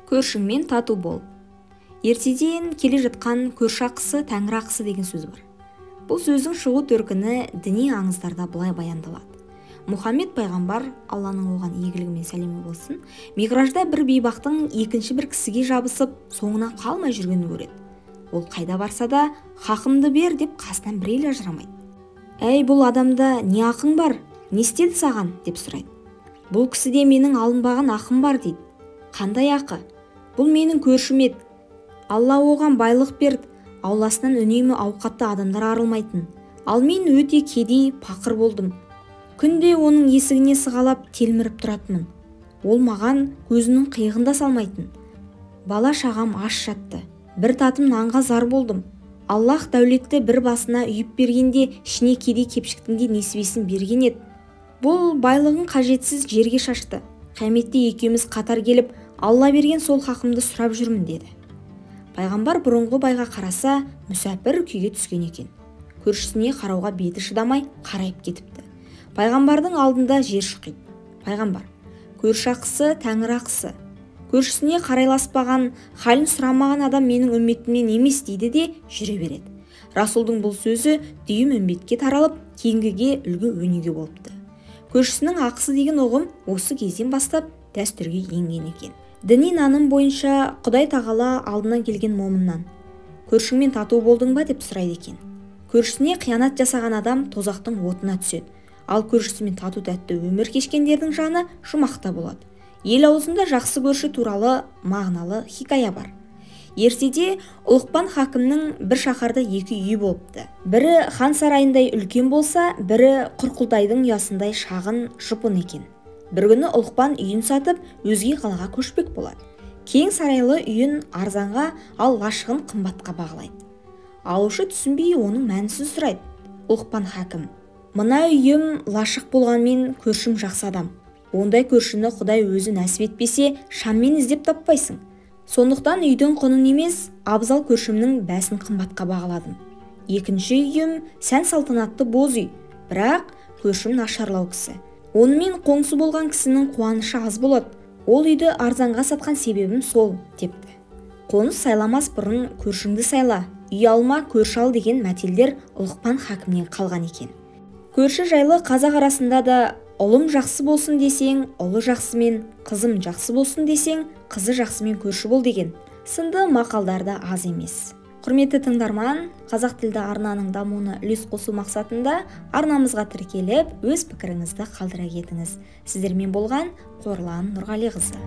Көршіңмен тату бол. Ертеден келе жатқан көрші ақысы тәңір ақысы деген сөз бар. Бұл сөздің шығу төркіні діни аңыздарда былай баяндалады. Мұхаммед пайғамбар, Алланың оған игілігі мен сәлемі болсын, миғражда бір бейбақтың екінші бір кісіге жабысып, соңынан қалмай жүргенін көреді. Ол қайда барса да, хақымды бер деп қасынан бір елі ажырамайды. Әй, бұл адамда не ақың бар, не істеді саған, деп сұрайды. Бұл кісіде менің алынбаған ақым бар, дейді. Қандай ақы? Бұл менің көршім еді. Алла оған байлық берді, ауласынан үнемі ауқатты адамдар арылмайтын. Ал мен өте кедей, пақыр болдым. Күнде оның есігіне сығалап телміріп тұратынмын. Ол маған көзінің қиығын да салмайтын. Бала шағам аш жатты. Бір татым нанға зар болдым. Аллах дәулетті бір басына үйіп бергенде ішіне кедей кепшіктің де несібесін берген еді. Бұл байлығын қажетсіз жерге шашты. Қияметте екеуміз қатар келіп, Алла берген сол хақымды сұрап жүрмін, деді. Пайғамбар бұрынғы байға қараса, мүсәпір күйге түскен екен. Көршісіне қарауға беті шыдамай қарайып кетіпті. Пайғамбардың алдында жер шұқиды. Пайғамбар: көрші ақысы тәңір ақысы. Көршісіне қарайласпаған, халін сұрамаған адам менің үмметімнен емес, дейді де жүре береді. Расулдың бұл сөзі дүйім үмбетке таралып, кейінгіге үлгі өнеге болыпты. Көршісінің ақысы деген ұғым осы кезден бастап дәстүрге енген екен. Діни наным бойынша Құдай тағала алдынан келген момыннан көршіңмен тату болдың ба деп сұрайды екен. Көршісіне қиянат жасаған адам тозақтың отына түседі. Ал көршісімен тату тәтті өмір кешкендердің жаны жұмақта болады. Ел аузында жақсы көрші туралы мағыналы хикая бар. Ертеде Ұлықпан хакімнің бір шаһарда екі үйі болыпты. Бірі хан сарайындай үлкен болса, бірі құрқылтайдың ұясындай шағын жұпын екен. Бір күні Ұлықпан үйін сатып, өзге қалаға көшпек болады. Кең сарайлы үйін арзанға, ал лашығын қымбатқа бағалайды. Алушы түсінбей оның мәнісін сұрайды. Ұлықпан хакім: мына үйім лашық болғанмен көршім жақсы адам. Ондай көршіні Құдай өзі нәсіп етпесе, шаммен іздеп таппайсың. Сондықтан үйдің құнын емес, абзал көршімнің бәсін қымбатқа бағаладым. Екінші үйім сән салтанатты боз үй, бірақ көршім нашарлау кісі. Онымен қоңсы болған кісінің қуанышы аз болады. Ол үйді арзанға сатқан себебім сол, депті. Қоныс сайламас бұрын көршіңді сайла, үй алма, көрші ал деген мәтелдер Ұлықпан хакімнен қалған екен. Көрші жайлы қазақ арасында да ұлым жақсы болсын десең, ұлы жақсымен, қызым жақсы болсын десең, қызы жақсымен көрші бол деген сынды мақалдар да аз емес. Құрметті тыңдарман, қазақ тілді арнаның дамуына үлес қосу мақсатында арнамызға тіркеліп, өз пікіріңізді қалдыра кетіңіз. Сіздермен болған Қорлан Нұрғалиқызы.